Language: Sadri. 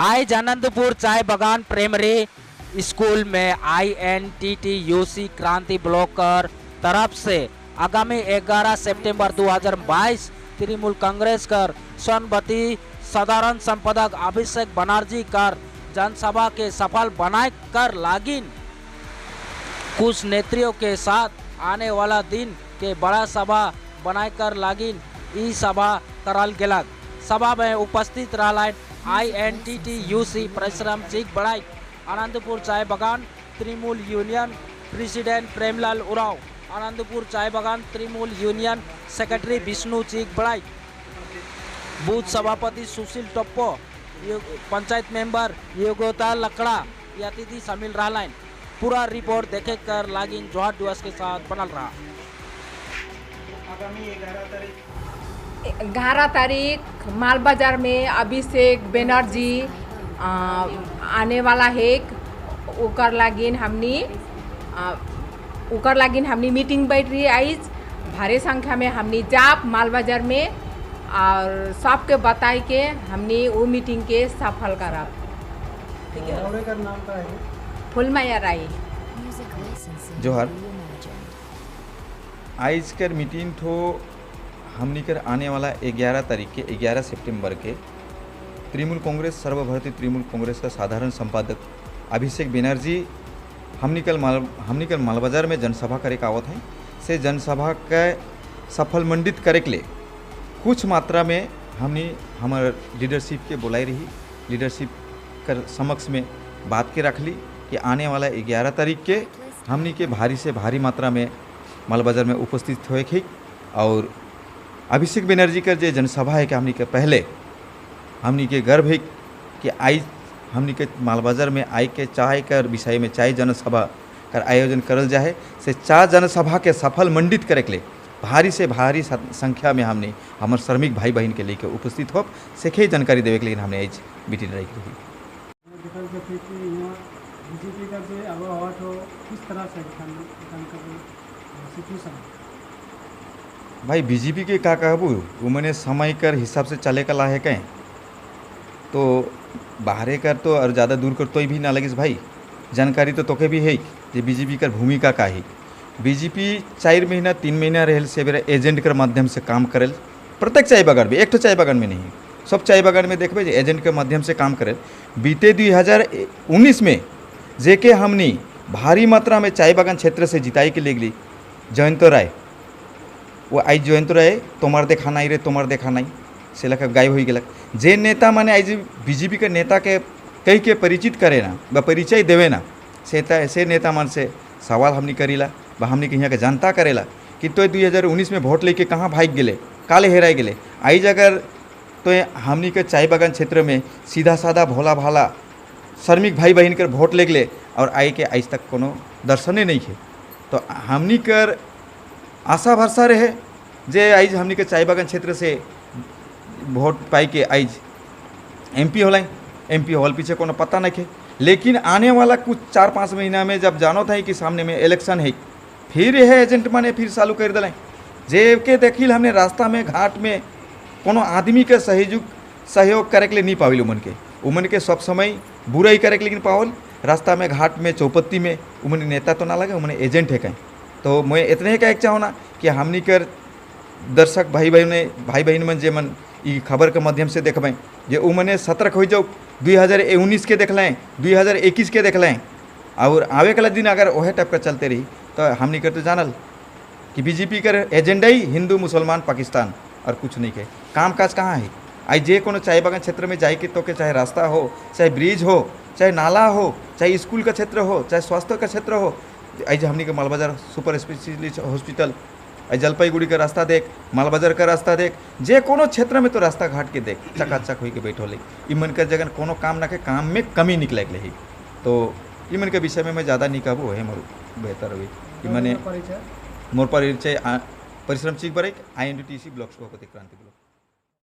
आज आनंदपुर चाय बागान प्राइमरी स्कूल में INTTUC क्रांति ब्लॉक तरफ से आगामी 11 सितंबर 2022 तृणमूल कांग्रेस कर सभापति साधारण संपादक अभिषेक बनर्जी कर जनसभा के सफल बनाए कर लागिन कुछ नेत्रियों के साथ आने वाला दिन के बड़ा सभा बनाए कर लागिन ई सभा करल गेलक। सभा में उपस्थित रहलन INTTUC परिश्रम चिक बड़ाई, आनंदपुर चाय बागान तृणमूल यूनियन प्रेसिडेंट प्रेमलाल उरांव, आनंदपुर चाय बागान तृणमूल यूनियन सेक्रेटरी विष्णु चिक बड़ाई, बूथ सभापति सुशील टप्पो, पंचायत मेंबर योगिता लकड़ा ये अतिथि शामिल रहलन। पूरा रिपोर्ट देखे कर लागिन जोहार दिवस के साथ बनल रहा। आगामी 11 तारीख 11 तारीख माल बाजार में अभिषेक बनर्जी आने वाला है। उकर लागिन हमनी मीटिंग बैठ रही। आइज भारी संख्या में हमनी जाप माल बाजार में और सबके बताई के हमनी वो मीटिंग के सफल करब। दौरे का नाम का है? फुलमाया राय। जोहार। आइज कर मीटिंग थो हमनी कर आने वाला 11 तारीख के, 11 सितंबर के तृणमूल कांग्रेस, सर्वभारतीय तृणमूल कांग्रेस का साधारण संपादक अभिषेक बनर्जी हमनी कल मालबाजार में जनसभा करे के आवत है। से जनसभा के सफल मंडित करे के लिए कुछ मात्रा में हमनी हमार लीडरशिप के बुलाई रही। लीडरशिप कर समक्ष में बात के रख ली कि आने वाला 11 तारीख के हमनी के भारी से भारी मात्रा में मालबाजार में उपस्थित होए के और अभिषेक बनर्जी का जो जनसभा है कि हमनी के पहले हमनी के गर्व है कि आई हमनी के मालबाजार में आई के चाय कर विषय में चाय जनसभा कर आयोजन करल जाए। से चाय जनसभा के सफल मंडित करे के लिए भारी से भारी संख्या में हमने हमार श्रमिक भाई बहन के लेके उपस्थित हो से जानकारी देवे के लिए हमने आज मीटिंग रखी रही। देखल जाते कि यहाँ बीजेपी का जो आबहावा हो, किस तरह से एखान का सिचुएशन? भाई, बीजेपी के का कहबू, वो मैंने समय कर हिसाब से चले का लाहे कहें तो बाहरे कर तो और ज़्यादा दूर कर तो भी ना लगिस। भाई, जानकारी तो तोके भी है जे बीजेपी कर भूमिका का है। बीजेपी 4 महीना, 3 महीना रहल से बेरा एजेंट कर माध्यम से काम करेल। प्रत्येक चाय बागान में, एक तो चाय बागान में नहीं, सब चाय बागान में देखबे जे एजेंट के माध्यम से काम करेल। बीते 2019 में जेके हमनी भारी मात्रा में चाय बागान क्षेत्र से जिताई के ले गई जयंत राय, वो आई जयंत राय तोमार देखा नहीं रे, तोमार देखा नहीं से लगा गायब हो गलक। जे नेता माने आज बीजेपी के नेता के कही के परिचित करे ना बा परिचय देवे ना, से नेता मन से सवाल हमनी करीला बा हमनी के यहाँ के जनता करेला कि तो 2019 में वोट लेके कहाँ भाग गेले, काले हेराए गेले? आइज अगर तो हमनी के चाय बागान क्षेत्र में सीधा साधा भोला भाला श्रमिक भाई बहन के वोट ले गेले और आई के आज तक कोनो दर्शने नहीं है। तो हमनी कर आशा भरसा रहे जे आइज हमनी के चाय बागान क्षेत्र से वोट पाई के आइज एमपी होलाई। एमपी हॉल पीछे कोनो पता नहीं है, लेकिन आने वाला कुछ 4-5 महीना में जब जानो था कि सामने में इलेक्शन है, फिर यह एजेंट माने फिर चालू कर दिलें। जे के देखिल हमने रास्ता में घाट में कोनो आदमी के सहयोग सहयोग करे के लिए नहीं पाविल। उमन के सब समय बुराई करे के लेकिन पावल रास्ता में, घाट में, चौपत्ती में। उमन नेता तो ना लगे, उमन एजेंट है कहीं। तो मैं इतने ही कहे चाहो ना कि हमनी कर दर्शक भाई बहन मन जे मन ई खबर के माध्यम से देखबें जे उमने सतर्क हो जाओ। 2019 के देख लें, 2021 के देख लें और आवे वाला दिन अगर वह टाइप का चलते रही तो हमनी कर तो जानल कि बीजेपी कर एजेंडा ही हिंदू, मुसलमान, पाकिस्तान और कुछ नहीं के। काम काज कहाँ है? आई जे कोनो चाय बागान क्षेत्र में जाए के तो के चाहे रास्ता हो, चाहे ब्रिज हो, चाहे नाला हो, चाहे स्कूल का क्षेत्र हो, चाहे स्वास्थ्य का क्षेत्र हो। आई हमनी के मालबाजार सुपर स्पेशलिस्ट हॉस्पिटल, आई जलपाईगुड़ी का रास्ता देख, मालबाजार का रास्ता देख, जे कोनो क्षेत्र में तो रास्ता घाट के देख, चकाचक होई के बैठो। इमन के जगह कोनो काम ना के काम में कमी निकले के तो इमन के विषय में मैं ज़्यादा नहीं कहबू, है मोर बेहतर हुई इमने। परिचय? मोर परिचय परिश्रम चिक बरेक, आईएनटीसी ब्लॉक सभापति, क्रांति ब्लॉक।